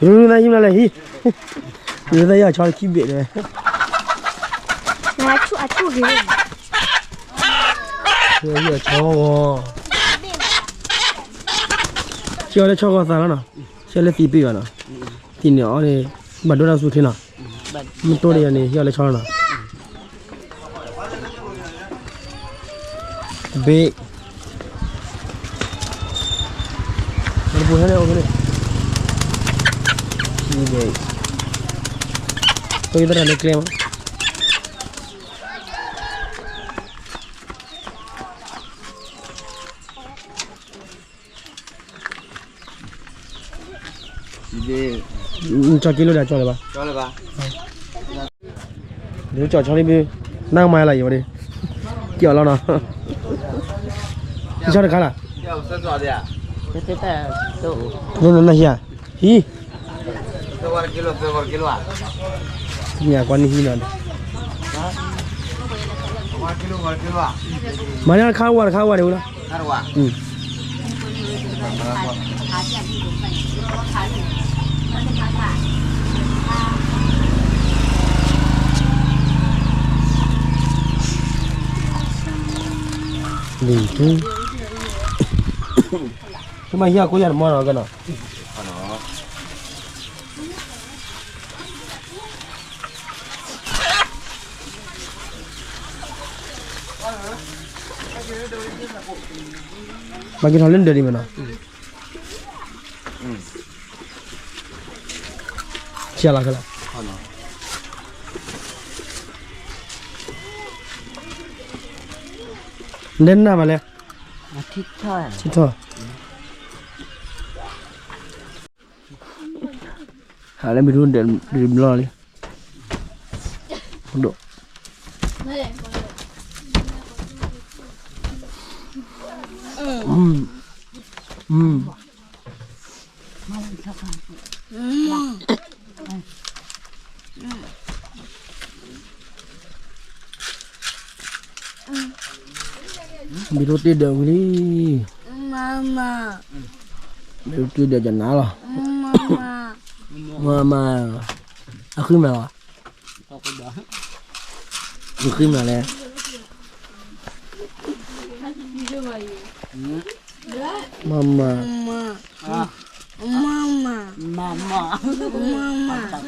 ရူနၢ်ဟံၣ်မနုၤလဲၣ်ဟံၣ်, ရူနၢ်ဟံၣ်အဆီခံဘ့ၣ်တဲဝဲ, အဆိၣ်ဂ့ၤ, ဆီဂီၤ, ဟံၣ်အီၤလၢဆီဂီၤသးလီၤနီၤ, ဟံၣ်အီၤလၢသံပ့ၢ်ဘၣ်နီၤ, သံန့ၣ်အီၤန့ၣ်, ဘၣ်ဒိတၢ်ဆူၣ်ချ့နီၤ, မ့ၢ်တိၢ်ဒီးယၤန့ၣ် ဟံၣ်အီၤလၢဆီလီၤနီၤ. တဘ့ၣ်, တပူၤဟဲန့ၣ် အိၣ်ဖဲန့ၣ်, တဘ့ၣ်, တိၢ်ယသရၣ်လၢကျဲမး. ကၠီက့လိာ်ဒၣ်ကၠီလၢၤဘၣ်, ဒ်ကၠီကၠီလံဘ့ၣ်, နၢ်မၤလၢယံၤဝဲဒၣ်, ကၠီလီၤနီၤ, ကၠီတခါလၢ်, နနဟံၣ်ဧါ, ဟံၣ်, မ့ၢ်ကွၢ်နဟံၣ်နီၤ, မၤန့ၢ်ခါဝါတခါဝါန့ၣ်ဝဲလီၤ. လံၤထူ, သုမ့ၢ်ဟံၣ်အကိးယၤတမီၢ်နီၤကဲနီၤ. မၤက့ၤထီၣ်လၢနဒၢးဒံးမ့ၢ်နီၤ, ဆံးလီၤခဲလၢာ်, နနၢ်မးလဲၣ်, ထံထီၣ်, ဟးလၢမ့ၢ်ထူဒၢးဘျီလံ, ဒိၣ်, မ့ၢ်ထူတ့ၢ်ဒၢးဝံၤလံ, မ့ၢ်ထူတ့ၢ်ဒၢးကနါလီၤ, မၤမၤ, အဃံမၤလီၤ, အဃံမၤလဲၣ်, မၤမၤ, မၤမၤ, မၤမၤ,